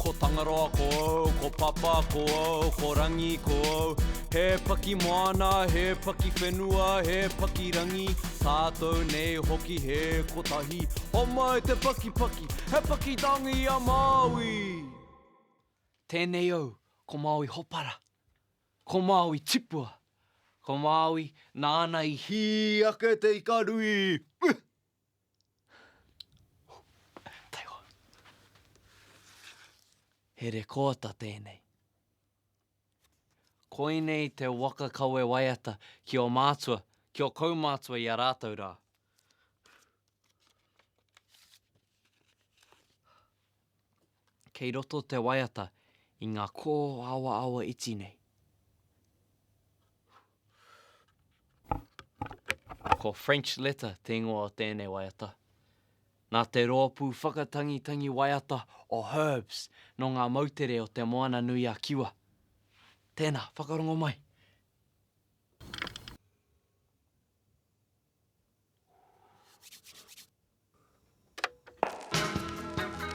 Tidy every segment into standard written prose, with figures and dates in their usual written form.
Ko Tangaroa ko au, ko Papa ko au, ko Rangi ko au. He paki moana, he paki whenua, he paki rangi, tātou nei hoki he kotahi. Homai te pakipaki, he paki tangi a Māui! Tēnei au, ko Māui Hopara, ko Māui Tipua, ko Māui nāna i hī ake te ika nui! Taihoa. He rekōta tēnei. Koinei te waka kawe waiata ki ō mātua, ki ō kaumātua i a rātou rā. Kei roto te waiata i ngā kōawaawa iti nei. Ko French Letter te ingoa o tēnei waiata. Nā te rōpū whakatangitangi waiata o Herbs nō ngā moutere o Te Moana-nui-a-Kiwa. Tēnā, whakarongo mai.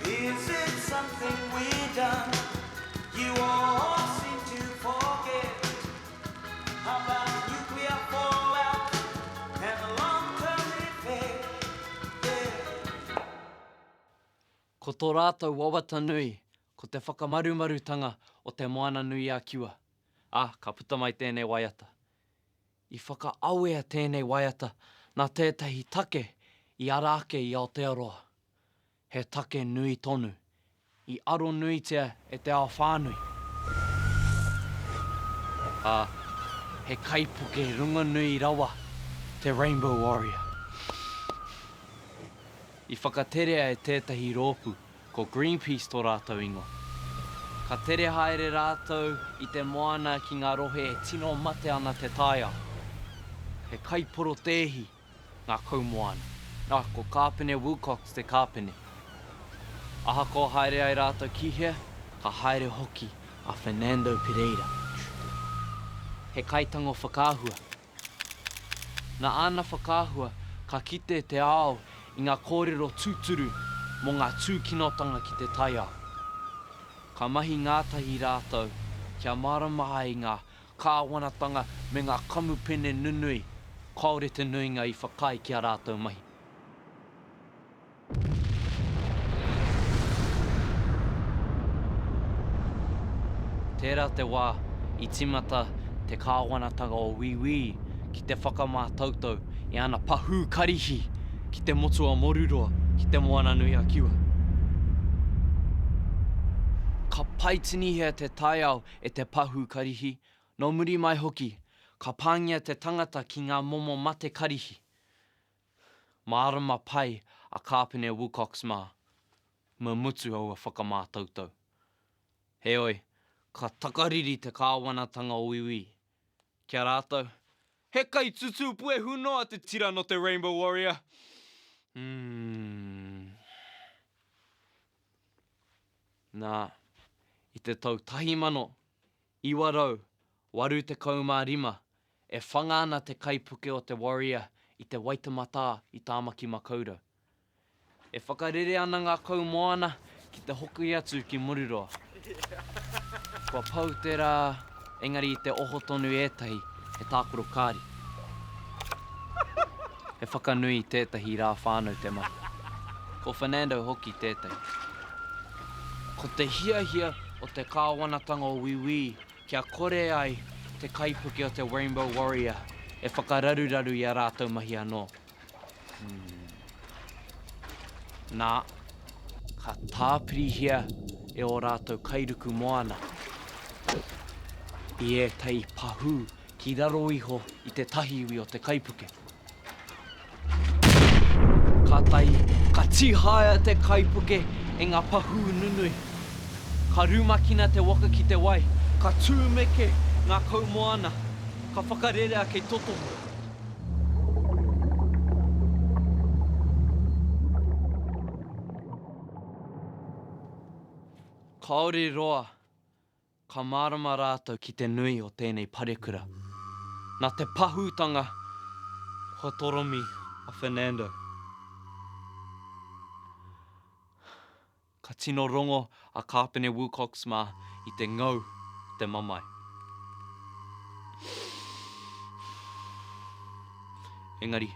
Is it something we done you all seem to forget about nuclear fallout and the long term effect yeah. Ko tō rātou wawata nui ko te whakamarumarutanga o Te Moana-nui-a-Kiwa, ā, ka puta mai tēnei waiata. I whakaawea tēnei waiata nā tētahi take i ara ake i Aotearoa. He take nui tonu, i aro nuitia e te ao whānui. Ā, he kaipuke rongonui rawa te Rainbow Warrior. I whakaterea e tētahi rōpū Ko Greenpeace tō rātou ingoa. Ka tere haere rātou i te moana ki ngā rohe e tino mate ana te taiao. He kaiporotēhi ngā kaumoana. Nā, ko Kāpene Wilcox te kāpene. Ahakoa haere ai rātou ki hea, ka haere hoki a Fernando Pereira. He kaitango whakaahua. Nā āna whakaahua ka kite te ao i ngā kōrero tūturu mō ngā tūkinotanga ki te taiao. Ka mahi ngātahi rātou kia mārama ai ngā kāwanatanga me ngā kamupene nunui kāore te nuinga i whakaae ki ā rātou mahi. Tērā te wā i tīmata te kāwanatanga o Wīwī ki te whakamātautau i ana pahū karihi ki te motu o Moruroa ki Te Moananui-a-Kiwa. Ka paitinihia te taiao e te pahū karihi, nō muri mai hoki, ka pāngia te tangata ki ngā momo mate karihi. Mārama pai a Kāpene Wilcox mā, me mutu aua whakamātautau. Heoi, ka takariri te kāwanatanga o Wīwī. Ki a rātou, he kaitutū puehu noa te tira nō te Rainbow Warrior. Umm. Nā, i te tau 1985, E whanga ana te kaipuke o te Warrior i te Waitematā i Tāmaki Makaurau. E whakarere ana ngā kaumoana ki te hoki atu ki Moruroa. Kua pau te rā, engari i te oho tonu ētahi e tākaro kāri. He whakanui i tētahi rā whānau te mahi. Ko Fernando hoki tētahi. Ko te hiahia o te kāwanatanga o Wīwī kia kore ai te kaipuke o te Rainbow Warrior e whakararuraru i a rātou mahi anō. Nā, ka tāpirihia e ō rātou kairuku moana i ētahi pahū ki raro iho i te tahiwi o te kaipuke. Kātahi, ka tīhaea te kaipuke e ngā pahū nunui. Ka rumakina te waka ki te wai, ka tūmeke ngā kaumoana, ka whakarerea kei toto. Kāore roa Ka mārama rātou ki te nui o tēnei parekura. Nā te pahūtanga kua toromi a Fernando. Ka. tino rongo a Kāpene Wilcox mā i te ngau, te mamae. Engari,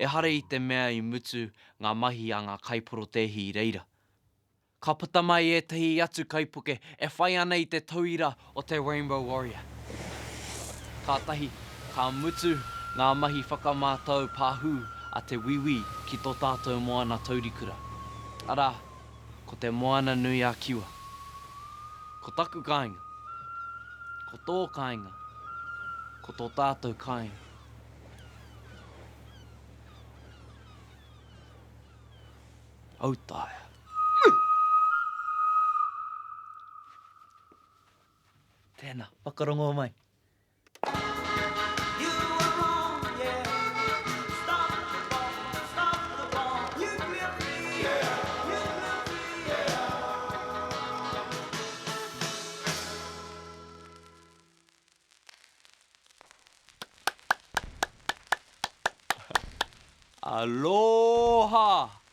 ehara i te mea i mutu ngā mahi a ngā kaiporotēhi i reira. Ka puta mai ētahi atu kaipuke e whai ana i te tauira o te Rainbow Warrior. Kātahi, ka mutu ngā mahi whakamātau pahū a te Wīwī ki tō tātou moana taurikura, arā, ko Te Moana-nui-a-Kiwa. Ko taku kāinga. Ko tō kāinga. Ko tō tātou kāinga. Autaia. Tēnā, whakarongo mai. Aloha!